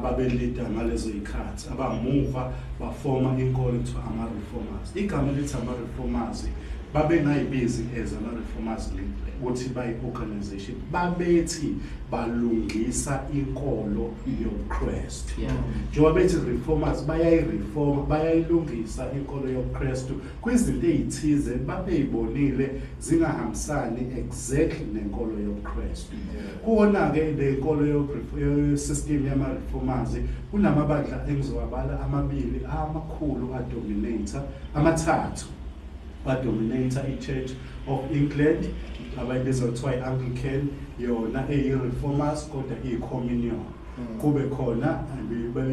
Babelida ngalezo yikhathi abamuva bafoma inkolo ekuthiwa ama-Reformers. Igama elithi ama-Reformers, babengayibizi as ama-Reformers ukuthi bayi-organization, babethi balungisa inkolo yobuKristu. Njengoba bethi reformers, bayayireforma, bayayilungisa inkolo yobuKristu kwizinto ey'thize babeyibonile zingahambisani exactly nenkolo yobuKristu. Kuwona-ke le nkolo ye-system yama-Reformers kunamabandla engizowabala amabili amakhulu adominate, amathathu adominate: i-Church of England, abayibiza kuthiwa i-Anglican, yona eyi-Reformers kodwa iyi-communion. Kube khona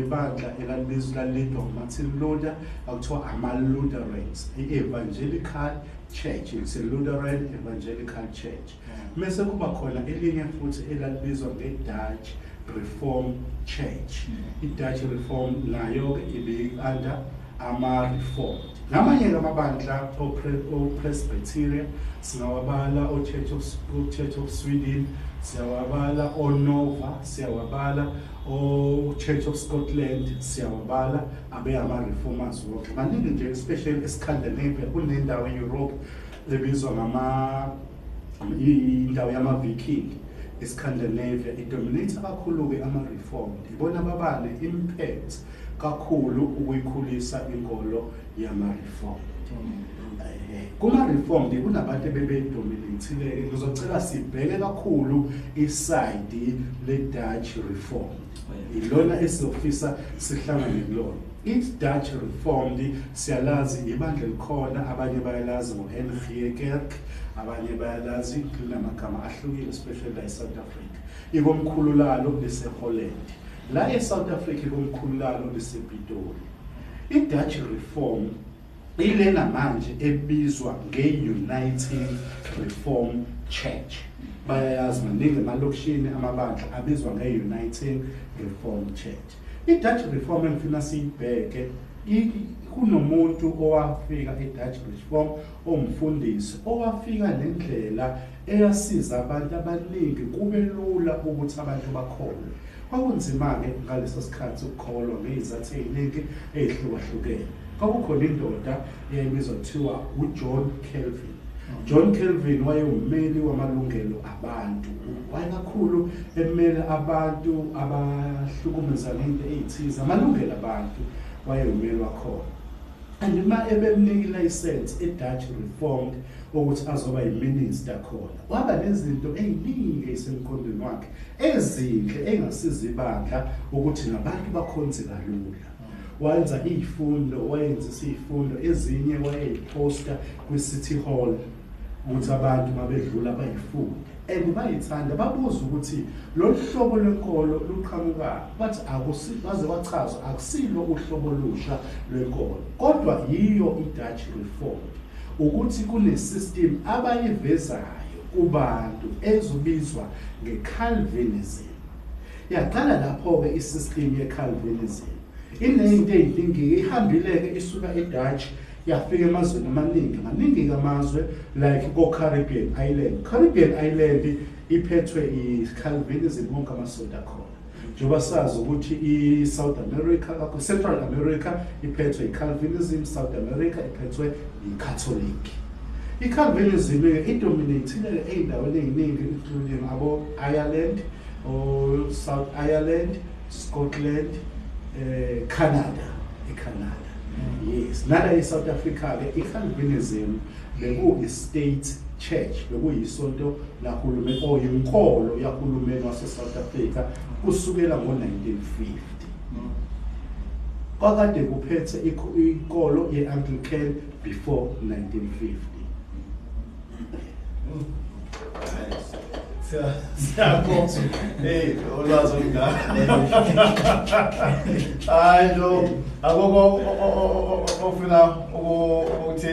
ibandla elalibizwa, lalidwa uMartin Luther, akuthiwa ama-Lutherans, i-Evangelical Church, it's a Lutheran Evangelical Church. Mese kuba khona elinye futhi elalibizwa nge-Dutch Reform Church. I-Dutch Reform nayo-ke ibi-under ama-Reformed. Namanye-ke amabandla, o-Presbyterian singawabala, o-Church of Sweden siyawabala, o-Nova siyawabala, o-Church of Scotland siyawabala, abe ama-Reformers wonke. Maningi nje, especially eScandinavia, kunendawo e-Europe ebizwa ngama indawo yama-Viking, iScandinavia, idominate kakhulu-ke ama-Reformed. Ibona babane impact kakhulu ukuyikhulisa inkolo yama-Reformed. Kuma-Reformed kunabantu ebebedominatile-ke. Ngizocela sibheke kakhulu isayidi le-Dutch Reformed, ilona esizofisa sihlangane kulona. I-Dutch Reformed siyalazi ibandla elikhona, abanye bayalazi ngo-NG Kerk, abanye bayalazi linamagama ahlukile, especially la e-South Africa. Ikomkhulu lalo lise-Holland, la e-South Africa ikomkhulu lalo lisePitoli. I-Dutch Reform ilena manje ebizwa nge-United Reform Church. Bayayazi, maningi emalokishini amabandla abizwa nge-United Reform Church. I-Dutch Reform engifuna siyibheke, kunomuntu owafika e-Dutch Reform, omfundisi owafika nendlela eyasiza abantu abaningi kube lula ukuthi abantu bakholwe. Kwakunzima-ke ngaleso sikhathi ukukholwa ngey'zathu ey'ningi ey'hlukahlukene. Kwakukhona indoda eyayibizwa kuthiwa uJohn Calvin. John Calvin wayewummeli wamalungelo abantu, wayekakhulu emele abantu abahlukumeza ngento ey'thize, amalungelo abantu, wayewummeli wakhona. And uma ebemnika ilayisensi e-Dutch Reformed ukuthi azoba yiminister khona, waba nezinto ey'ningi ey'semqondweni wakhe ezinhle engasiza ibandla ukuthi nabantu bakhonze kalula. Wayenza iy'fundo, wayenzisa iy'fundo ezinye, wayeyiphosta kwi-city hall ukuthi abantu mabedlula bayifunde, and bayithanda. Babuza ukuthi lolu hlobo lwenkolo luqhamuka, bathi akusi, baze kwachazwa akusilo uhlobo olusha lwenkolo, kodwa yiyo i-Dutch Reformed, ukuthi kune-system abayivezayo kubantu ezobizwa nge-Calvinism. Yaqala lapho-ke i-system ye-Calvinism, iney'nto ey'ningi. Ihambile-ke isuka e-Dutch yafika emazweni amaningi, maningi-ke amazwe, like ko-Caribbean Island. Caribbean Island iphethwe i-Calvinism, wonke amasonto akhona. Njengoba sazi ukuthi i-South America, Central America iphethwe i-Calvinism, South America iphethwe i-Catholic. I-Calvinism-ke idominate-ile ey'ndaweni ey'ningi, including abo-Ireland, o-South Ireland, Scotland, Canada, eCanada. Yes, nala e-South Africa-ke i-Calvinism bekuyi-state church, bekuyisonto lahulumeni or inkolo yahulumeni wase-South Africa kusukela ngo-1950. Kwakade kuphethe inkolo ye-Anglican before 1950. Siyabonga. Hey, ulwazi olungaka. Hayi lo, akukho ofuna ukuthi